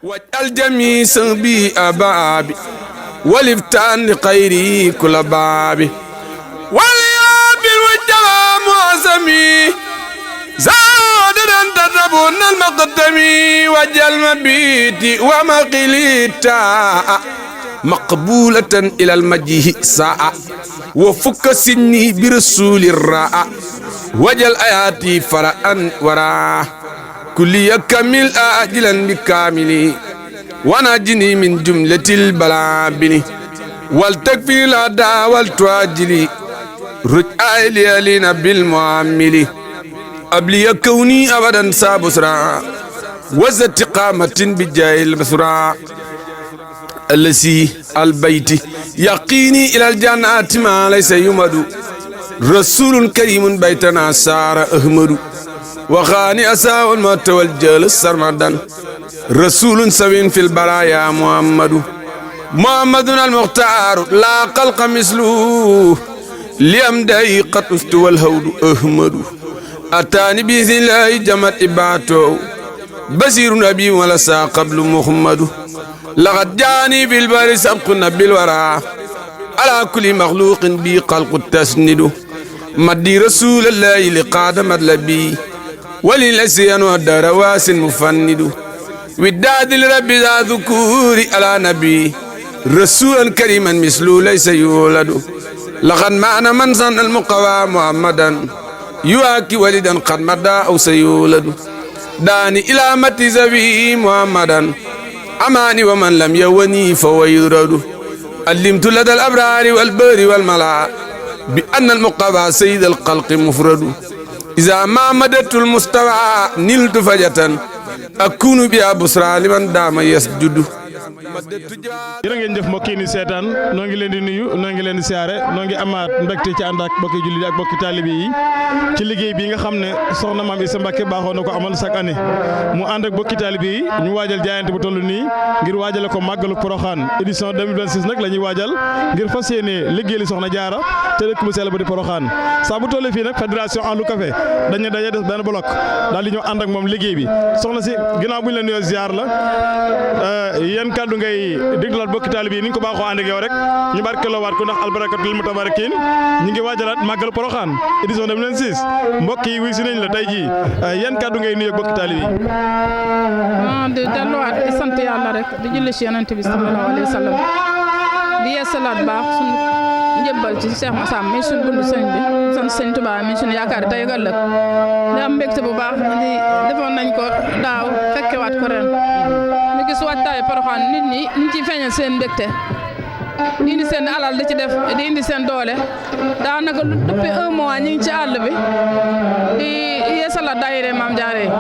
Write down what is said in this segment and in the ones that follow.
واجعل جميع سنبي أبابي ولفتان لخيري كل بابي والياب والجوام معزمي زادنا تدربون المقدمي واجعل مبيتي ومقليتا مقبولة إلى المجيه ساعة وفك سني برسول الراء وجل آياتي فرأا وراء كل يكمل آجلا بكاملي ونجني من جملة البلابل والتكفي الأداء والتواجلي رجع ليالينا بالمعامل أبلي كوني أبدا سابسرا وزت قامة بجاه البسرا الذي البيت يقيني إلى الجنات ما ليس يمد رسول كريم بيتنا سار أحمد وخاني أساء الموت والجل السرمدان رسول سوين في البرايا محمد المختار لا قلق مثله ليمدعي قد أفت والهود أحمد أتاني بإذن الله جمت إباته بشير نبي ولا سا قبل محمد لقد جاني في البر سبق بالورى على كل مخلوق بي خلق التسند مدي رسول الله لقاد مطلبي وللأسيان والدرواس مفند وداد الرب ذا ذكور على نبي رسولا كريما مثله ليس يولد لقد معنى من صن المقوى محمدا يواكي ولدا قد مدى أو سيولد داني إلى متي زبي محمدا أماني ومن لم يوني فهو يرد علمت لدى الأبرار والبر والملا بأن المقوى سيد الخلق مفرد إذا ما مددت المستوى نلت فجة أكون بها بسرى لمن دام يسجد jërë ngeen jëf mbokk yi ni seetaan noo ngi leen di nuyu noo ngi leen di siyaare noo ngi amaat mbégte ci ànd ak mbokki jullit ak mbokki taalibe yi ci liggéey bi nga xam ne soxna maam Issa Mbacké baaxoo na ko amal chaque année mu ànd ak mbokki taalibe yi ñu waajal jaayante bu toll nii ngir waajale ko màggalu Porokhane édition 2026 nag la ñuy waajal ngir fas yéene liggéeyali soxna jaara te dëkk bu sell ba di Porokhane saa bu tollee fii nag fédération Ahlu Café dañu daje def benn bloc daal di ñëw ànd ak moom liggéey bi soxna si ginnaaw bu ñu la nuyoo ziar la yéen kàddu ngay diglaat bokki taalibe yi ni ñu ko baaxoo ànd ak yow rek ñu barkeloo waat ko ndax albarakatul lil mutabarakin ñi ngi waajalaat màggal Porokhane édition 2026 mbokk yi wuy si nañ la tey jii yan kàddu ngay nuyu bokki taalibe yi. di delluwaat di sant yàlla rek di julli ci yonent bi sallallahu alayhi wa sallam di yeesalaat baax suñu njëbbal ci Cheikh Massa mi suñu dund sëñ bi sant sëñ Tuubaa mi suñu yaakaar tey ëllëg di am mbégte bu baax di defoon nañ ko daaw fekkewaat ko ren ñu gis waajtaayu Porokhane nit ñi ñu ciy feeñal seen mbégte di indi seen alal di ci def di indi seen doole daanaka depuis un mois ñu ngi ci àll bi di yeesalaat daayira Maam Jaara yi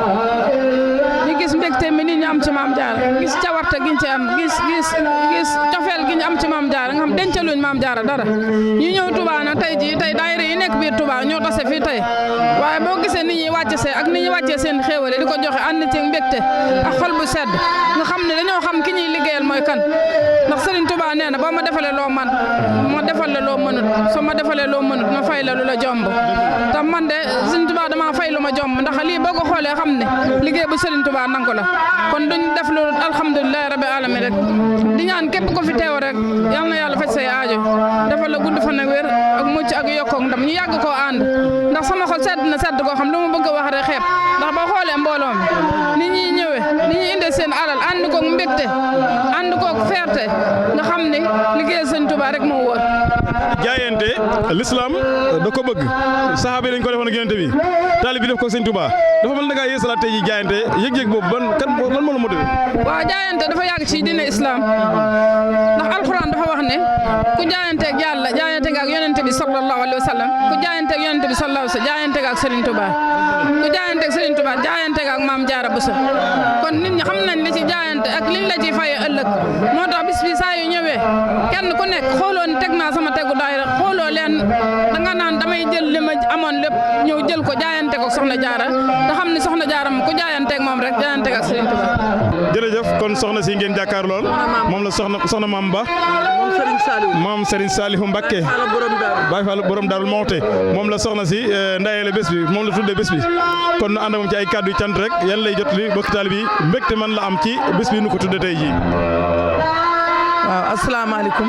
ñu gis mbégte mi nit ñi am ci Maam Jaara gis cawarte giñ ci am gis cofeel gi ñu am ci Maam Jaara nga xam dencaluñ Maam Jaara dara ñu ñëw Touba nag tey jii tey daayira yi nekk biir Touba ñoo tase fii tey waaye boo gisee nit ñi wàcce see ak nit ñi wàccee seen xéewale di ko joxe ànd ci mbégte ak xol bu sedd nga xam ne dañoo xam ki ñuy liggéeyal mooy kan ndax Serigne Touba nee na boo ma defalee loo man ma defal la loo mënut soo ma defalee loo mënut ma fay la lu la jomb te man de Serigne Touba dama fay lu ma jomb ndax lii boo ko xoolee xam ne liggéey bu Serigne Touba nangu la kon duñ def lu alhamdulilah rabbi alamin rek di ñaan képp ko fi teew rek yal na yàlla faj say aajo defal la gudd fan ak wér ak mucc ak yokkoog ndam ñu yàgg koo ànd ndax sama xol sedd na sedd koo xam lu ma bëgg a wax rek xeeb ndax boo xoolee mbooloo mi ni ñuy ñëwee ni ñuy indee seen alal ànd koog mbégte ànd koog fierté nga xam ne liggéey Sëñ Touba rek moo wóor. jaayante l'islam da ko bëgg saxaaba yi dañ ko defoon ak yonent bi taalib bi def ko Sëñ Touba dafa mel ne da ngaa yeesalaat tey ji jaayante yëg-yëg boobu lan moo la motivé. waaw jaayante dafa yàgg ci diine islam ndax alxuraan dafa wax ne ku jaayanteeg yàlla jaayanteeg ak yonent bi sallallahu alayhi wa sallam ku jaayanteeg yonent bi sallallahu alayhi wa sallam jaayanteeg ak Serigne Touba ku jaayanteeg Serigne Touba jaayanteeg ak Maam Jaara Buso kon nit ñi xam nañ li ci jaayante ak liñ la ci faye ëllëg moo tax bis bi saa yu ñëwee kenn ku nekk xooloo ni teg naa sama tegu daayira xooloo leen da nga naan damay jël li ma amoon lépp ñëw jël ko jaayante ko soxna jaara te xam ne soxna jaara ku jaayanteeg moom rek jaayanteeg ak Serigne Touba. jërëjëf kon soxna si ngeen jàkkaar lool moom la soxna Maam Ba moom Serigne Saliou Mbacké Baye Fall borom Daarul Mawte moom la soxna si ndayele bés bi moom la tuddee bés bi kon nu ànd moom ci ay kàddu yu cant rek yan lay jot li bokki taalibe bi mbégte man la am ci bés bi nu ko tuddee tey jii. waaw asalaamaaleykum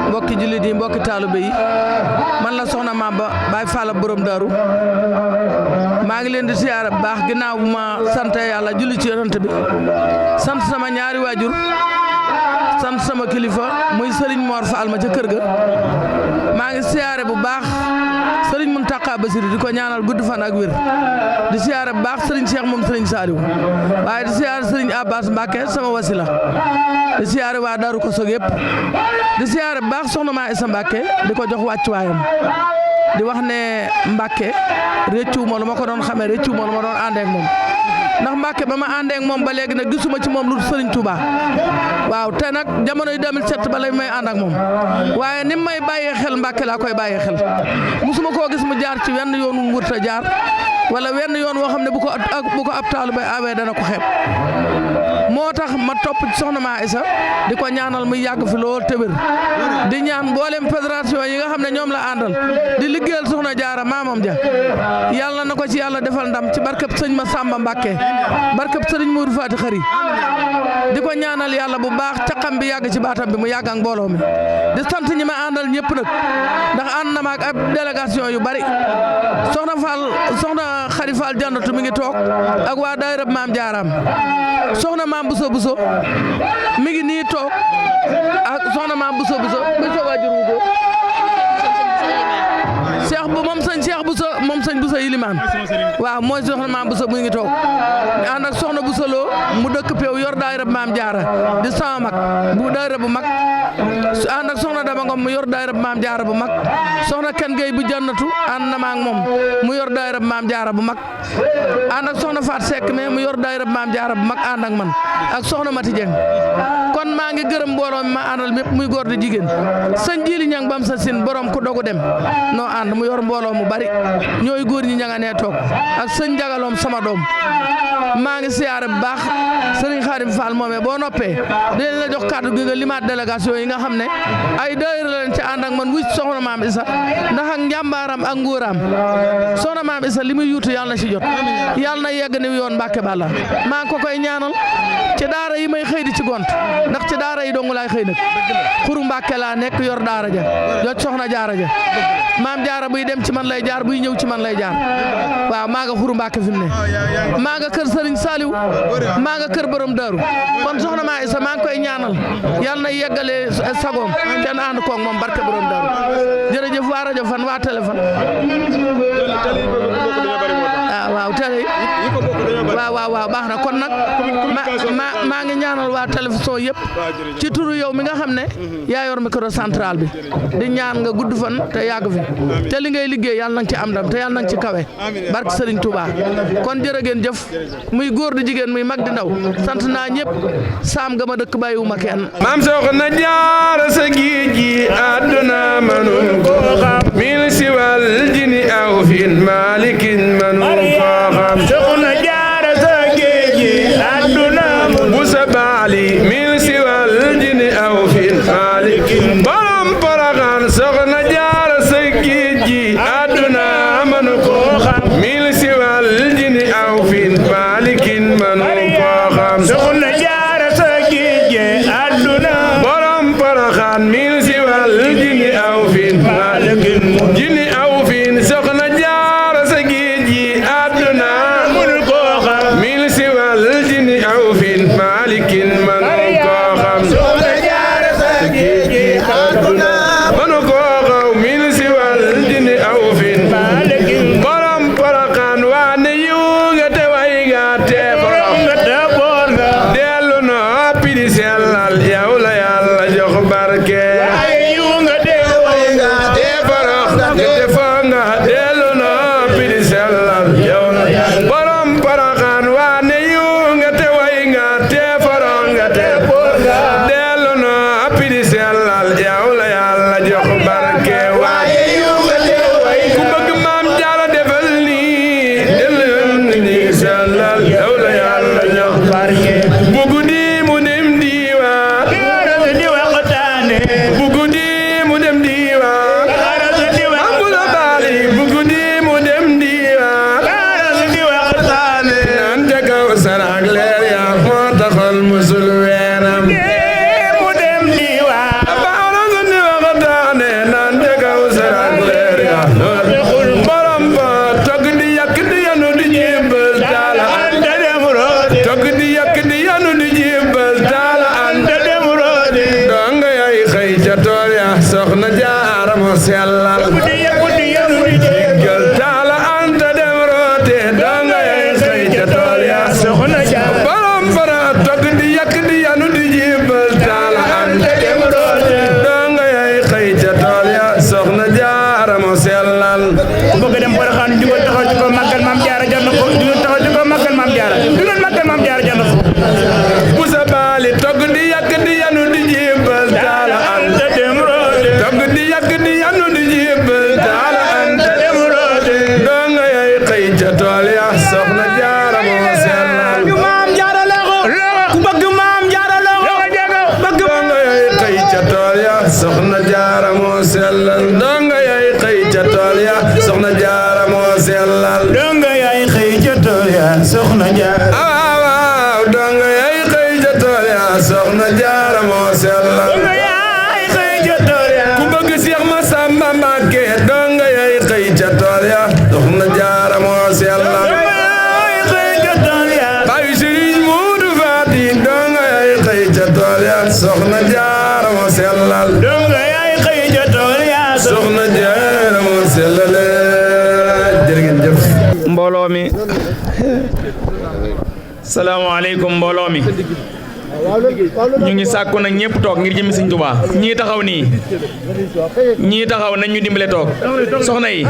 mbokki jullit yi mbokki taalibe yi man la soxna Maam Ba Baye Fall borom Daaru maa ngi leen di siyaare bu baax ginnaaw bu ma sant yàlla julli ci yonent bi sant sama ñaari waajur sant sama kilifa muy Serigne Mor Fall ma ca kër ga maa ngi siyaare bu baax Serigne Mountakha Bassirou di ko ñaanal gudd fan ak wér di siyaare bu baax Serigne Cheikh moom Serigne Saliou waaye di siyaare Serigne Abbas Mbacké sama wasila di siyaare waa Daaru Koso yëpp di siyaare bu baax soxna maa Isa Mbacké di ko jox wàccuwaayam di wax ne Mbacké réccu ma lu ma ko doon xamee réccu ma lu ma doon àndeek moom ndax Mbacké ba ma àndeek moom ba léegi nag gisuma ci moom lu Serigne Touba waaw te nag jamonoy 2007 ba lay may ànd ak moom waaye ni may bàyyee xel Mbacké laa koy bàyyee xel musuma koo gis mu jaar ci wenn yoon wu wërta jaar wala wenn yoon woo xam ne bu ko ab taalu bay awee dana ko xeeb moo tax ma topp ci soxna maa Isa di ko ñaanal muy yàgg fi lool te wér di ñaan mboolem fédération yi nga xam ne ñoom la àndal di liggéeyal soxna jaara maamam ja yàlla na ko ci yàlla defal ndam ci barkab sëñ ma Samba Mbacké barkab sëriñ Mourou Fati Xari di ko ñaanal yàlla bu baax caqam bi yàgg ci baatam bi mu yàgg ak mbooloo mi di sant ñi ma àndal ñëpp nag ndax ànd na ma ak ab délégation yu bari soxna Xari Fall jannatu mi ngi toog ak waa daayira maam jaaraam soxna maam Bousso Bousso mi ngi nii toog ak soxna maam Bousso Bousso mi sa waajur wu góor Cheikh bu moom sëñ Cheikh Bousso moom sëñ Bousso Yilimaan waaw mooy soxna maam Bousso mu ngi toog ànd ak soxna Bousso Lo mu dëkk Peew yor daayira maam jaara di sama mag bu daayira bu mag ànd ak soxna Daba Ngom mu yor daayira maam jaara bu mag soxna Ken Gueye bu jannatu ànd na ma ak moom mu yor daayira maam jaara bu mag ànd ak soxna Faat Seck me mu yor daayira maam jaara bu mag ànd ak man ak soxna Mati Dieng kon maa ngi gërëm mbooloo mi ma àndal mépp muy góor di jigéen sëñ Jili Ñang bam sa sin borom ku dogu dem noo ànd mu yor mbooloo mu bari ñooy góor ñi ña nga nee toog ak sëñ Jagaloom sama doom maa ngi siyaare bu baax Serigne Khadim Fall moomee boo noppee dinañ la jox kàddu gi nga limaat délégation yi nga xam ne ay daayira leen ci ànd ak man wuy soxna maam Isa ndax ak njàmbaaram ak nguuraam soxna maam Isa li muy yuutu yàlla na ci jot yàlla na yegg ni yoon Mbàkke Balla maa ngi ko koy ñaanal ci daara yi may xëy di ci gont ndax ci daara yi dong laay xëy nag xuru Mbàkke laa nekk yor daara ja jot soxna jaara ja maam jaara buy dem ci man lay jaar buy ñëw ci man lay jaar waaw maa nga xuru Mbàkke fi mu ne maa nga kër Serigne Saliou maa nga kër borom Daaru kon soxna maa Isa maa ngi koy ñaanal yàlla na yeggale sagoom kenn ànd koog moom barke borom Daaru jërëjëf waa rajo fan waa téléphone waaw télé waaw baax na kon nag maa ngi ñaanal waa télévision yëpp ci turu yow mi nga xam ne yaa yor micro central bi di ñaan nga gudd fan te yàgg fi te li ngay liggéey yàlla na nga ci am ndam te yàlla na nga ci kawe barke Serigne Touba kon jërë ngeen jëf muy góor di jigéen muy mag di ndaw sant naa ñëpp saam ga ma dëkk bàyyiwuma kenn maam soxna jaara sa géej gi àdduna manun ko xam mil siwal jini aw fin malikin manun ko xam soxna jaara sa géej gi àdduna bu sa baali mil siwal jini aw fin malikin borom Porokhane soxna jaara sa géej gi àdduna manun ko xam mil siwal jini aw fin malikin manun ko xam soxna jaara sa géej gi àdduna borom Porokhane mil siwal jini aw fin malikin jini aw fin soxna jaara sa géej gi àdduna mënu ko xam mil siwal jini aw fin malikin mënu ko xam soxna jaara sa géej gi àdduna mënu ko xam mil siwal jini aw fin malikin borom Porokhane waa ne yu nga te way nga te borom nga te boor nga dellu no pidi sellal yow la yàlla jox barke yu nga te way nga te borom nga te fo nga dellu no pidi sellal yow la borom Porokhane waa ne yu nga te way nga te borom nga te boor nga dellu no pidi sellal yow la yàlla jox barke waaye yu nga te way nga soxna jaara moo sellal ku bëgg Seex Masamba Mbàkke donga yay xëy ca tool ya soxna jaara moo sellal bayu Sëriñ Moodu Faati donga yay xëy ca tool ya soxna jaara moo sellal soxna jaara moo sellal jërë ngeen jëf mbooloo mi salaamaaleykum mbooloo mi ñu ngi sàkku nag ñëpp toog ngir jëmi Sëñ Tuubaa ñii taxaw nii ñii taxaw nañ ñu dimbale toog soxna yi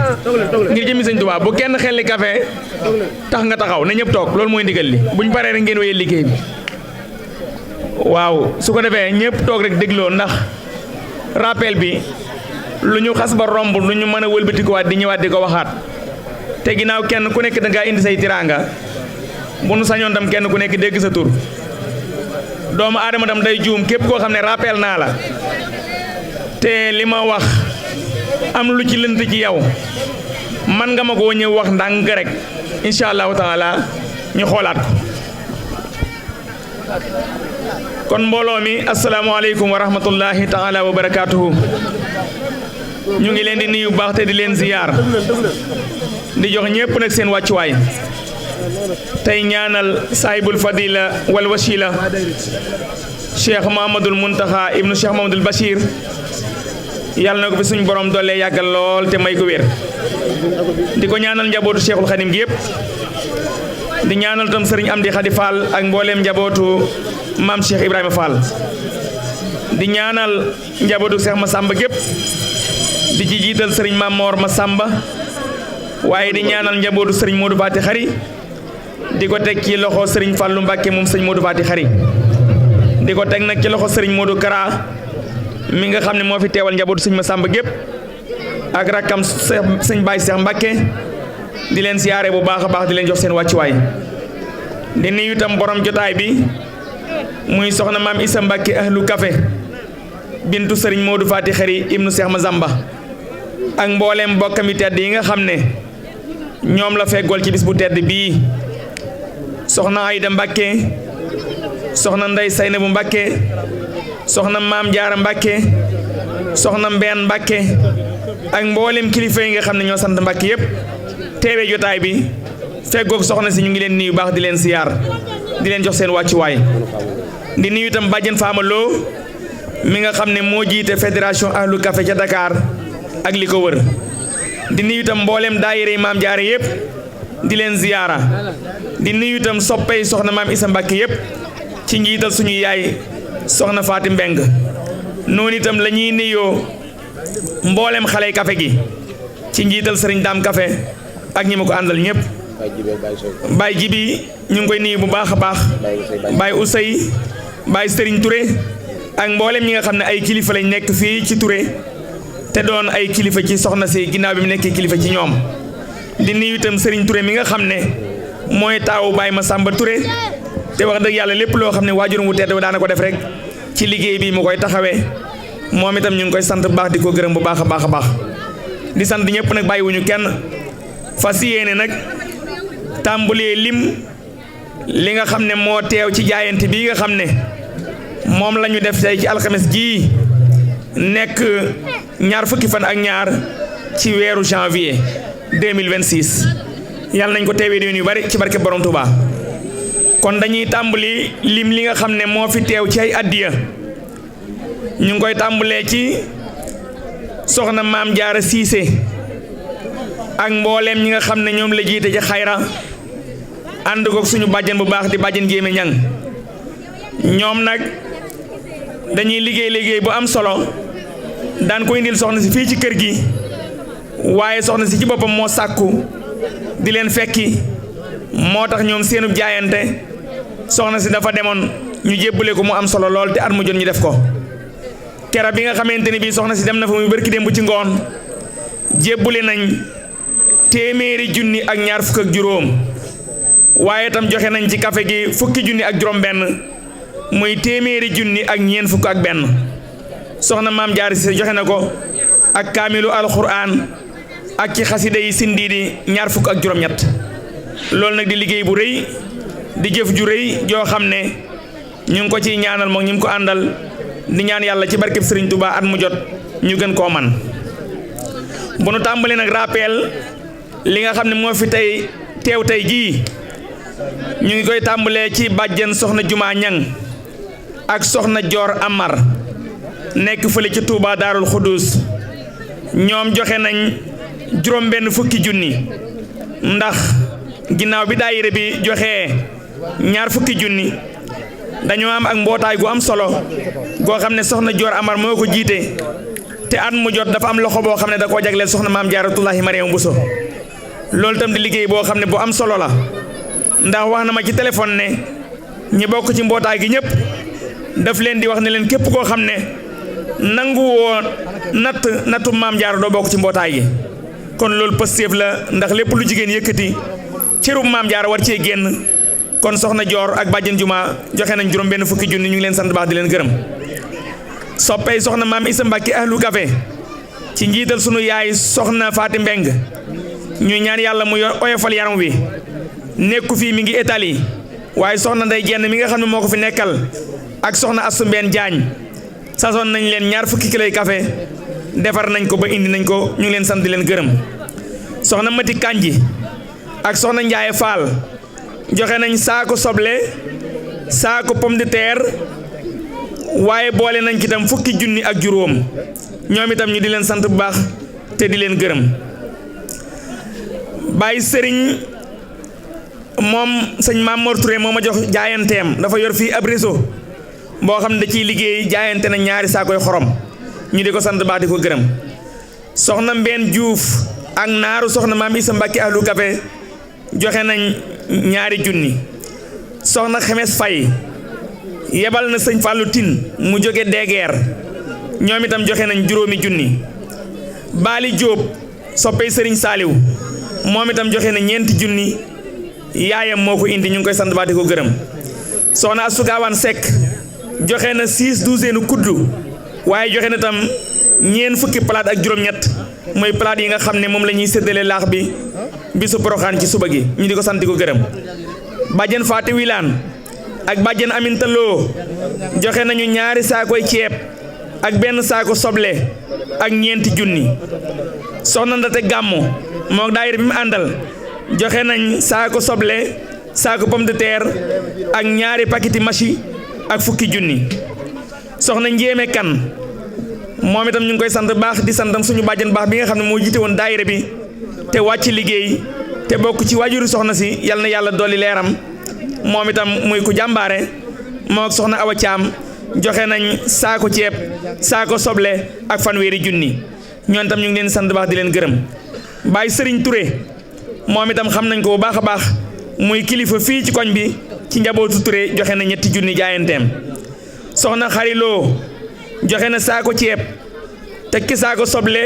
ngir jëmi Sëñ Tuubaa bu kenn xelli café tax nga taxaw na ñëpp toog loolu mooy ndigal li buñ paree rek ngeen wéyal liggéey bi waaw su ko defee ñëpp toog rek dégloo ndax rappel bi lu ñu xas ba romb lu ñu mën a wëlbatikuwaat di ñëwaat di ko waxaat te ginnaaw kenn ku nekk da ngaa indi say tiraanga bu nu sañoon tam kenn ku nekk dégg sa tur doomu aadama tam day juum képp koo xam ne rappel naa la te li ma wax am lu ci lënt ci yow man nga ma koo ñëw wax ndànk rek incha allahu taala ñu xoolaat ko kon mbooloo mi asalaamaaleykum wa rahmatullahi taala wa barakaatuhu ñu ngi leen di nuyu bu baax te di leen ziyaar di jox ñépp nag seen wàccuwaay tey ñaanal saahibul fadila wal wasila cheikh Muhammadul Muntaxa ibnu cheikh Muhammadul Bachir yàlla na ko fi suñ borom doole yàggal lool te may ko wér di ko ñaanal njabootu cheikhul xadim gi yëpp di ñaanal tam sëriñ Amdi Xadi Fall ak mbooleem njabootu maam Cheikh Ibrahima Fall di ñaanal njabootu Cheikh Massamba gépp di ci jiital sëriñ Maam Moor Massamba waaye di ñaanal njabootu sëriñ Modou Fati Xari di ko teg ci loxo sëriñ Fallou Mbacke moom sëriñ Modou Fati Xari di ko teg nag ci loxo sëriñ Modou Kara mi nga xam ne moo fi teewal njabootu sëriñ Massamba gépp ak rakkam sëñ Baye Cheikh Mbacke di leen siyaare bu baax a baax di leen jox seen wàccuwaay di nuyu itam borom jotaay bi muy soxna maam Issa Mbacke ahlu café bintu sëriñ Modou Fati Xari ibnu Cheikh Massamba ak mbooleem bokkam yi tedd yi nga xam ne ñoom la feggool ci bis bu tedd bii soxna Ayda Mbacke soxna Ndey Saynabu Mbacke soxna maam Jaara Mbacke soxna Mbeen Mbacke ak mbooleem kilifa yi nga xam ne ñoo sant Mbacke yépp teewee jotaay bi feggoog soxna si ñu ngi leen nuyu baax di leen siyaar di leen jox seen wàccuwaay di nuyu itam bàjjen Faama Lo mi nga xam ne moo jiite fédération ahlu café ca Dakar ak li ko wër di nuyu itam mbooleem daayira yi maam jaare yëpp di leen ziyaara di nuyu itam soppey soxna maam Issa Mbacke yëpp ci njiital suñu yaay soxna Faati Mbeng noonu itam la ñuy nuyoo mbooleem xale café gi ci njiital sëriñ Daam Café ak ñi ma ko àndal ñëpp Baye Jibi ñu ngi koy nuyu bu baax a baax Baye Ousey Baye Sëriñ Touré ak mbooleem ñi nga xam ne ay kilifa lañ nekk fii ci Touré te doon ay kilifa ci soxna si ginnaaw bi mu nekkee kilifa ci ñoom di nuyu itam Serigne Touré mi nga xam ne mooy taawu Baye Massamba Touré te wax dëgg yàlla lépp loo xam ne waajuram wu tedd daana ko def rek ci liggéey bi mu koy taxawee moom itam ñu ngi koy sant bu baax di ko gërëm bu baax a baax a baax di sant ñëpp nag bàyyiwuñu kenn fas yéene nag tàmbulee lim li nga xam ne moo teew ci jaayante bii nga xam ne moom la ñu def tey ci alxames jii nekk ñaar fukki fan ak ñaar ci weeru janvier 2026 yàlla nañ ko teewee déwén yu bari ci barke borom Touba kon dañuy tàmbali lim li nga xam ne moo fi teew ci ay addiya ñu ngi koy tàmbalee ci soxna maam Jaara Siise ak mbooleem ñi nga xam ne ñoom la jiite ci xayra ànd ko suñu bàjjen bu baax di bàjjen Jéeme Ñang ñoom nag dañuy liggéey bu am solo daan ko indil soxna si fii ci kër gi waaye soxna si ci boppam moo sàkku di leen fekki moo tax ñoom seenub jaayante soxna si dafa demoon ñu jébbale ko mu am solo lool te at mu jot ñu def ko kera bi nga xamante ni bii soxna si dem na fa muy bërki démb ci ngoon jébbale nañ téeméeri junni ak ñaar fukk ak juróom waaye itam joxe nañ ci café gi fukki junni ak juróom benn muy téeméeri junni ak ñeent fukk ak benn soxna maam Jaara Si joxe na ko ak kaamilu alxuraan ak ci xasida yi sindiidi ñaar fukk ak juróom-ñett loolu nag di liggéey bu rëy di jëf ju rëy joo xam ne ñu ngi ko ciy ñaanal moom ñi mu ko àndal di ñaan yàlla ci barkeb Serigne Touba at mu jot ñu gën koo man bu nu tàmbalee nag rappel li nga xam ne moo fi tey teew tey jii ñu ngi koy tàmbalee ci bàjjen soxna Juma Ñang ak soxna Joor Amar nekk fële ci Touba Daarul Xudus ñoom joxe nañ juróom benn fukki junni ndax ginnaaw bi daayira bi joxe ñaar fukki junni dañoo am ak mbootaay gu am solo goo xam ne soxna Joor Amar moo ko jiite te at mu jot dafa am loxo boo xam ne da koo jagleel soxna maam Jaaratullaahi Mariama Bousso loolu tam di liggéey boo xam ne bu am solo la ndax wax na ma ci téléphone ne ñi bokk ci mbootaay gi ñëpp daf leen di wax ne leen képp koo xam ne nangu woo nattu maam Jaara doo bokk ci mbootaay gi kon loolu pëstéef la ndax lépp lu jigéen yëkkati cërub maam Jaara war cee génn kon soxna Joor ak bàjjen Juma joxe nañ juróom benn fukki junni ñu ngi leen sant baax di leen gërëm soppey soxna maam Isa Mbàkke ahlu café ci njiital sunu yaay soxna Faati Mbeng ñu ñaan yàlla mu oyofal yaram wi nekku fii mi ngi Italie waaye soxna Ndey Jenn mi nga xam ne moo ko fi nekkal ak soxna Astu Mbeen Jaañ sasoon nañ leen ñaar fukki kiloy café defar nañ ko ba indi nañ ko ñu ngi leen sant di leen gërëm soxna Mati Kanji ak soxna Njaaye Faal joxe nañ saako soble saako pomme de terre waaye boole nañ ci itam fukki junni ak juróom ñoom itam ñu di leen sant bu baax te di leen gërëm Baye Sëriñ moom sëñ Maam Mor Touré moo ma jox jaayanteem dafa yor fii ab réseau boo xam ne da ciy liggéey jaayante na ñaari saakoy xorom ñu di ko sant baax di ko gërëm soxna Mbeen Juuf ak naaru soxna maam Isa Mbàkke ahlu café joxe nañ ñaari junni soxna Xemes Fay yebal na sëñ Fallou Tine mu jóge Degeer ñoom itam joxe nañ juróomi junni Baali Jóob soppey Sëriñ Saaliw moom itam joxe na ñeenti junni yaayam moo ko indi ñu ngi koy sant baax di ko gërëm soxna Astu Gaawaan Sekk joxe na 6 douzaine kuddu waaye joxe na tam ñeen fukki palaat ak juróom-ñett mooy palaat yi nga xam ne moom la ñuy séddale laax bi bisu Poroxaan ci suba gi ñu di ko sant di ko gërëm bàjjen Faati Wilaan ak bàjjen Aminta Lo joxe nañu ñaari saakoy ceeb ak benn saako soble ak ñeenti junni soxna Ndate Gàmmu moo daayira bi mu àndal joxe nañ saako soble saako pomme de terre ak ñaari paketi machi ak fukki junni soxna Njéeme Kan moom itam ñu ngi koy sant baax di santam suñu bàjjen baax bi nga xam ne moo jiite woon daayira bi te wàcc liggéey te bokk ci waajuru soxna si yal na yàlla dolli leeram moom itam muy ku jàmbaare moo ak soxna Awa Caam joxe nañ saako ceeb saako soble ak fanweeri junni ñoon itam ñu ngi leen sant baax di leen gërëm Baay Sëriñ Touré moom itam xam nañ ko bu baax a baax muy kilifa fii ci koñ bi ci njabootu Touré joxe na ñetti junni jaayanteem soxna Xariloo joxe na saako ceeb tekki saako soble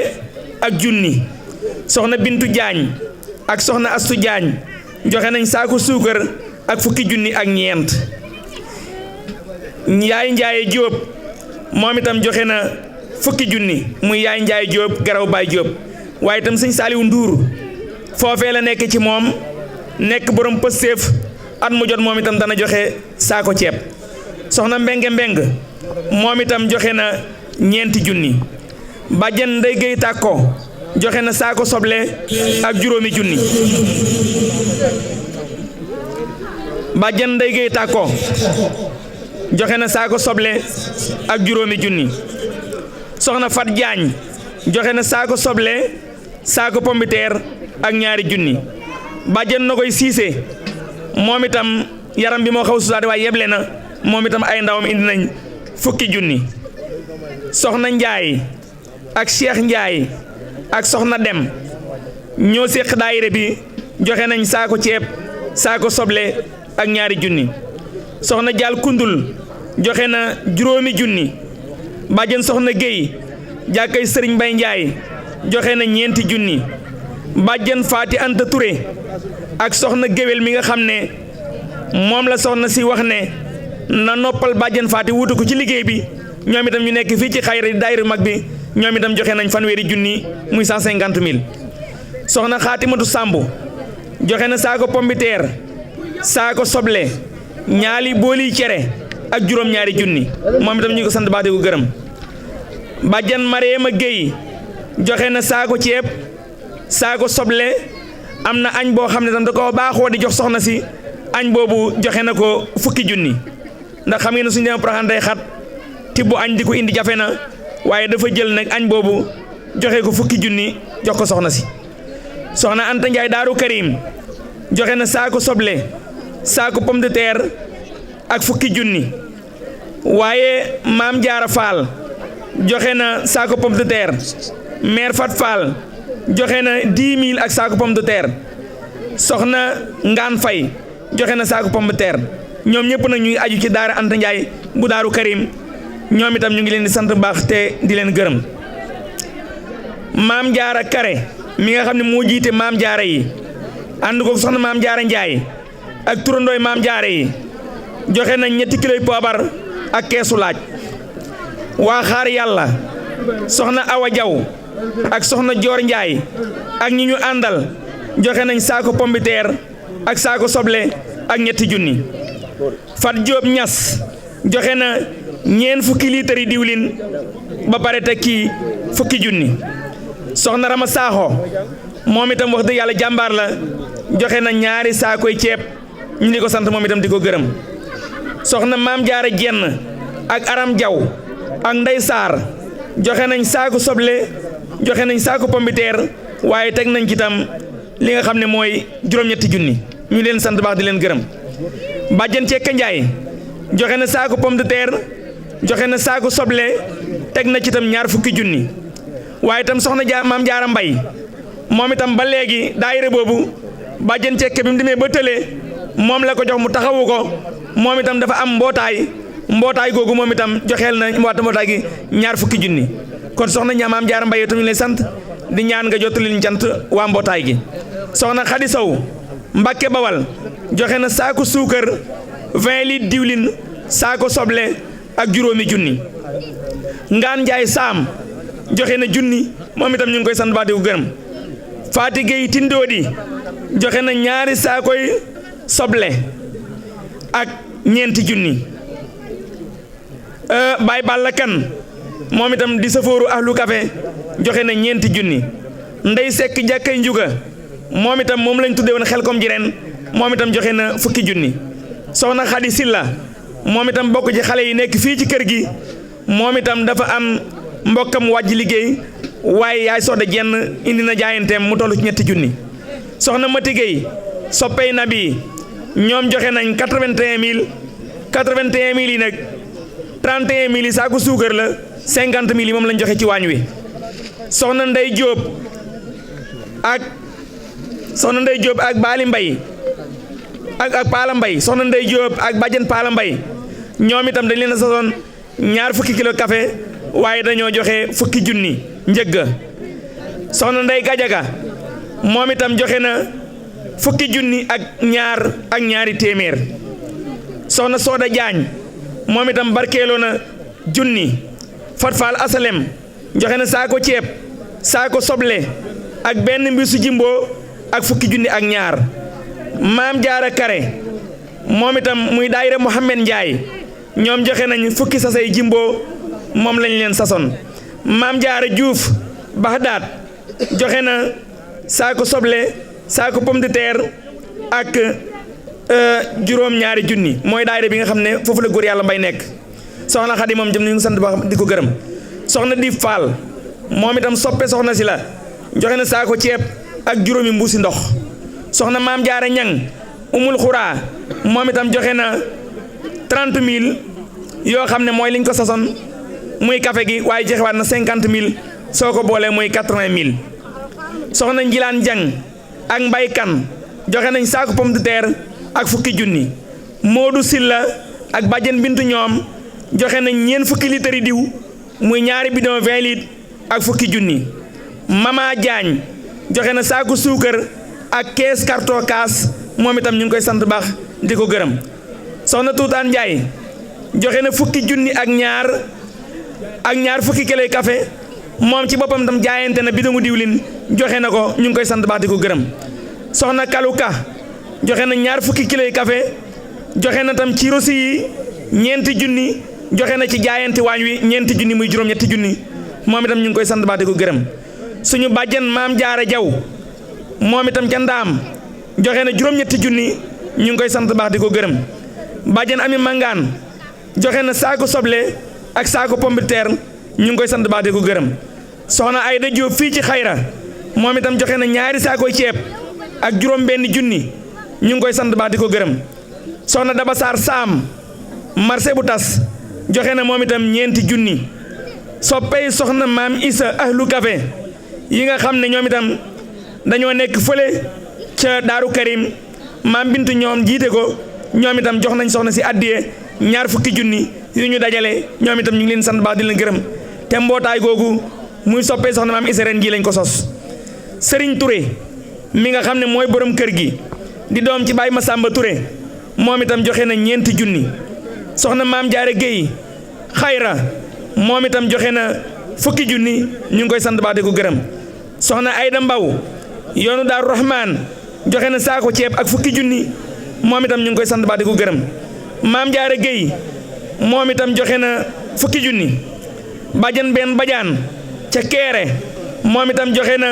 ak junni soxna Bintu Jaañ ak soxna Astu Jaañ joxe nañ saako suukar ak fukki junni ak ñeent yaay Njaaye Jóob moom itam joxe na fukki junni muy yaay Njaaye Jóob garaw Baay Jóob waaye itam sëñ Saaliwu Nduur foofee la nekk ci moom nekk borom pëstéef at mu jot moom itam dana joxe saako ceeb soxna Mbenge Mbeng moom itam joxe na ñeenti junni bàjjen Ndey Géy Tàkko joxe na saako soble ak juróomi junni bàjjen Ndey Géy Tàkko joxe na saako soble ak juróomi junni soxna Fat Jaañ joxe na saako soble saako pombiteer ak ñaari junni bàjjen Nogoy Siise moom itam yaram bi moo xaw susaade waaye yeble na moom itam ay ndawam indi nañ fukki junni soxna Njaay ak Cheikh Njaay ak soxna Dem ñoo séq daayira bi joxe nañ saako ceeb saako soble ak ñaari junni soxna Jaal Kundul joxe na juróomi junni bàjjen soxna Géy jàkkay Sëriñ Bay Njaay joxe na ñeenti junni bàjjen Faati Anta Touré ak soxna géwél mi nga xam ne moom la soxna si wax ne na noppal bàjjen Faati wutu ko ci liggéey bi ñoom itam ñu nekk fii ci xayra daayira mag bi ñoom itam joxe nañ fanweeri junni muy 150 000 soxna Xaatimatu Sàmb joxe na saako pombiteer saako soble ñaali booli cere ak juróom-ñaari junni moom itam ñu ko sant baax di ko gërëm. bàjjan Mariama Gueye joxe na saako ceeb saako soble am na añ boo xam ne tam da ko baaxoo di jox soxna si añ boobu joxe na ko fukki junni ndax xam ngeen ne suñu demee Porokhane day xat tibbu añ di ko indi jafe na waaye dafa jël nag añ boobu joxe ko fukki junni jox ko soxna si. soxna Anta Ndiaye Daaru Karim joxe na saako soble saako pomme de terre ak fukki junni waaye Maam Jaara Fall joxe na saako pomme de terre mère Fat Fall joxe na 10 000 ak saako pomme de terre soxna Ngaan Fay joxe na saako pomme de terre ñoom ñëpp nag ñu ngi aju ci daara Anta Ndiaye bu Daaru Karim ñoom itam ñu ngi leen di sant baax te di leen gërëm. Maam Jaara Kare mi nga xam ne moo jiite Maam Jaara yi ànd ko soxna Maam Jaara Njaay ak turandooy Maam Jaara yi joxe na 3 kiloy poobar ak keesu laaj. waa xaar yàlla soxna Awa Jaw ak soxna Joor Njaay ak ñi ñu àndal joxe nañ saako pomme de terre ak saako soble ak 3 junni. Fat Jóob Ñas joxe na 4 fukki litre yi diwlin ba pare tekki fukki junni. soxna Rama Saaxo moom itam wax dëgg yàlla jàmbaar la joxe na 2 saakoy ceeb ñu di ko sant moom itam di ko gërëm. soxna Maam Jaara Jenn ak Aram Jaw ak Ndey Saar joxe nañ saako soble joxe nañ saako pomme de terre waaye teg nañ ci tam li nga xam ne mooy juróom-ñetti junni ñu leen sant baax di leen gërëm. Bàjjan Cekka Njaay joxe na saako pomme de terre joxe na saako soble teg na ci tam 2 fukki junni waaye itam soxna Maam Jaara Mbay moom itam ba léegi daayira boobu Bàjjan Cekka bi mu demee ba tële moom la ko jox mu taxawu ko moom itam dafa am mbootaay googu moom itam joxeel na mbootaay gi 2 fukki junni kon soxna Maam Jaara Mbay itam ñu lay sant di ñaan nga jottali ñu cant waa mbootaay gi. soxna Xadi Sow Mbàkke Bawal joxe na saako suukar 20 litres diwlin saako soble ak 5 junni. Ngaan Njaay Saam joxe na junni moom itam ñu ngi koy sant baax di ko gërëm. Faati Géey Tindoodi joxe na 2 saakoy soble ak 4 junni. Baay Balla Kan moom itam di safooru ahlu café joxe na 4 junni. Ndey Sekk Jàkkay Njuga moom itam moom lañ tuddee woon Xelkom ji ren moom itam joxe na fukki junni. soxna Xadi Silla moom itam bokk ci xale yi nekk fii ci kër gi moom itam dafa am mbokkam wàjj liggéey waaye yaay Soda Jenn indi na jaayanteem mu toll ci 3 junni. soxna Mati Gueye soppey Nabi ñoom joxe nañ 81 000 yi nag 31 000 yi saako suukar la 50 000 yi moom lañ joxe ci waañ wi. soxna Ndey Jóob ak Baali Mbay ak Paala Mbay soxna Ndey Jóob ak Bàjjan Paala Mbay ñoom itam dañ leen a sasoon 2 fukki kilo café waaye dañoo joxe fukki junni njëgg. soxna Ndey Gajaga moom itam joxe na fukki junni ak 2 téeméer. soxna Sooda Jaañ moom itam barkeeloo na junni. Fat Faal Asalem joxe na saako ceeb saako soble ak benn mbisu jimbo ak fukki junni ak 2. Maam Jaara Kare moom itam muy daayira Mohamed Njaay ñoom joxe nañ fukki sasay jimbo moom lañ leen sason. Maam Jaara Juuf Baxdaat joxe na saako soble saako pomme de terre ak 2 junni mooy daayira bi nga xam ne foofu la góor yàlla mbay nekk. soxna Xadi moom jëm ñu ngi sant baax di ko gërëm. soxna Di Faal moom itam soppe soxna si la joxe na saako ceeb ak 5 mbuusi ndox. soxna Maam Jaara Ñang Umul Xuraa moom itam joxe na 30 000 yoo xam ne mooy liñ ko sason muy café gi waaye joxewaat na 50 000 soo ko boolee muy 80 000. soxna Njilaan Jang ak Mbay Kan joxe nañ saako pomme de terre ak fukki junni. Moodu Silla ak Bàjjen Bintu ñoom joxe nañ 4 fukki litres diw muy 2 bidon 20 litres ak fukki junni. Mama Jaañ joxe na saako suukar ak 15 carton kaas moom itam ñu ngi koy sant baax di ko gërëm. soxna Tuutaan Njaay joxe na fukki junni ak 2 fukki kiloy café moom ci boppam tam jaayante na bidongu diwlin joxe na ko ñu ngi koy sant baax di ko gërëm. soxna Kaluka joxe na 2 fukki kiloy café joxe na tam ci rosi yi ñeenti junni joxe na ci jaayante waañ wi ñeenti junni muy juróom-ñetti junni moom itam ñu ngi koy sant baax di ko gërëm suñu bàjjen maam jaara jaw moom itam ca ndaam joxe na juróom-ñetti junni ñu ngi koy sant baax di ko gërëm bàjjen ami mangaan joxe na saako soble ak saako pomme de terre ñu ngi koy sant baax di ko gërëm soxna Ayda Jóob fii ci xayra moom itam joxe na ñaari saakoy ceeb ak juróom benn junni ñu ngi koy sant baax di ko gërëm soxna Daba Sarr Saam marché bu tas joxe na moom itam ñeenti junni soppey soxna maam Isa ahlu café yi nga xam ne ñoom itam dañoo nekk fële ca Daaru Karim maam Bintu ñoom jiite ko ñoom itam jox nañ soxna si addiye ñaar fukki junni yu ñu dajale ñoom itam ñu ngi leen sant baax di leen gërëm te mbootaay googu muy soppee soxna maam Isa ren ji lañ ko sos Serigne Touré mi nga xam ne mooy borom kër gi di doom ci Baye Massamba Touré moom itam joxe na ñeenti junni soxna maam Jaare Guèye xayra moom itam joxe na fukki junni ñu ngi koy sant baax di ko gërëm soxna Ayda Mbaw yoonu Daaru Rahman joxe na saako ceeb ak fukki junni moom itam ñu ngi koy sant baax di ko gërëm maam Jaare Guèye moom itam joxe na fukki junni bàjjan benn bajaan ca Keere moom itam joxe na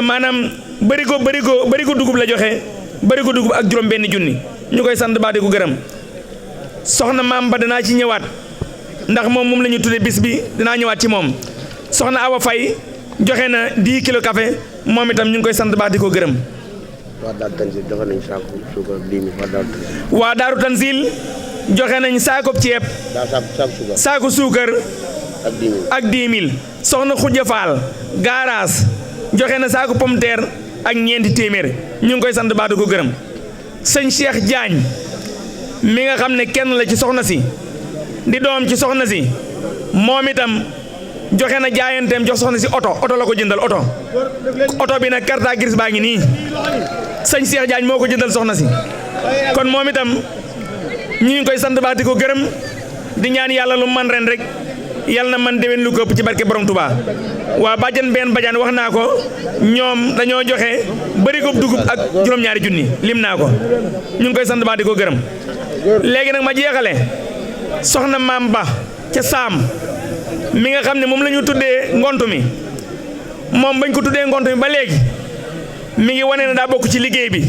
maanaam bërigo dugub la joxe bërigo dugub ak juróom benn junni ñu koy sant baax di ko gërëm soxna maam ba danaa ci ñëwaat ndax moom la ñu tuddee bis bi dinaa ñëwaat ci moom soxna Awa Fay joxe na 10 kilo café moom itam ñu ngi koy sant baax di ko gërëm waa Daaru Tanzil joxe nañ saako ceeb saako suukar ak 10 000 soxna Xujja Faal gaaraas joxe na saako pomme de terre ak ñeenti téeméer ñu ngi koy sant baax di ko gërëm sëñ Cheikh Diagne mi nga xam ne kenn la ci soxna si di doom ci soxna si moom itam joxe na jaayanteem jox soxna si oto la ko jëndal oto bi nag carte grise baa ngi nii sëñ Cheikh Diagne moo ko jëndal soxna si kon moom itam ñu ngi koy sant baax di ko gërëm di ñaan yàlla lu man ren rek yàlla na man déwén lu ko ëpp ci barke borom Touba waa bàjjan benn bajaan wax naa ko ñoom dañoo joxe bërigo dugub ak juróom-ñaari junni lim naa ko ñu ngi koy sant baax di ko gërëm léegi nag ma jeexale soxna maam ba ca saam mi nga xam ne moom la ñu tuddee ngontu mi moom bañ ko tuddee ngontu mi ba léegi mi ngi wane ne daa bokk ci liggéey bi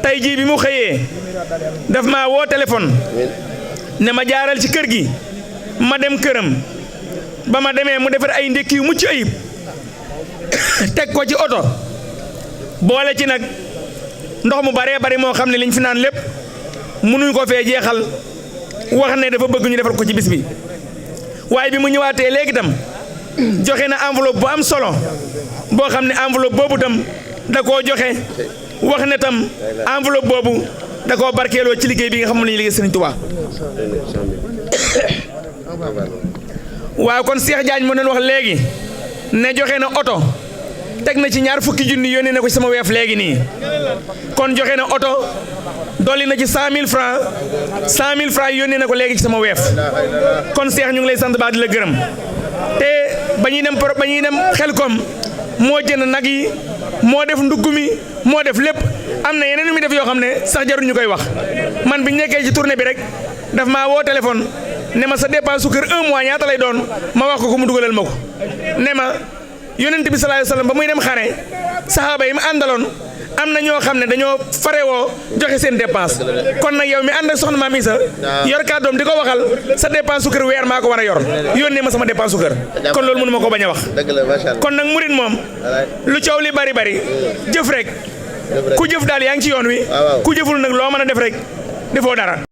tey jii bi mu xëyee daf ma woo téléphone ne ma jaaral ci kër gi ma dem këram ba ma demee mu defar ay ndékki yu mucc ayib teg ko ci oto boole ci nag ndox mu baree bari moo xam ne liñ fi naan lépp mënuñ ko fee jeexal wax ne dafa bëgg ñu defal ko ci bis bi waaye bi mu ñëwaatee léegi tam joxe na enveloppe bu am solo boo xam ne enveloppe boobu tam da koo joxe wax ne tam enveloppe boobu da koo barkeeloo ci liggéey bi nga xam ne lañuy liggéey Sëriñ Tuubaa waaw kon Cheikh Diagne mu doon wax léegi ne joxe na oto teg na ci ñaar fukki junni yónnee na ko ci sama weef léegi nii kon joxe na oto dolli na ci 100 000 francs 100 000 francs yónnee na ko léegi ci sama weef kon Cheikh ñu ngi lay sant baax di la gërëm te ba ñuy dem Xelkom moo jënd nag yi moo def ndugg mi moo def lépp am na yeneen yu muy def yoo xam ne sax jarul ñu koy wax man bi ñu nekkee ci tournée bi rek daf maa woo téléphone ne ma sa dépense su kër 1 mois ñaata lay doon ma wax ko mu dugalal ma ko ne ma yonent bi sallallahu alayhi wasallam ba muy dem xare saxaaba yi mu àndaloon am na ñoo xam ne dañoo farewoo joxe seen dépense kon nag yow mi ànd ak soxna Maam Isa yor kàddoom di ko waxal sa dépense su kër weer maa ko war a yor yónnee ma sama dépense su kër kon loolu mënu ma ko bañ a wax kon nag murit moom lu coow li bari bari jëf rek ku jëf daal yaa ngi ci yoon wi ku jëful nag loo mën a def rek defoo dara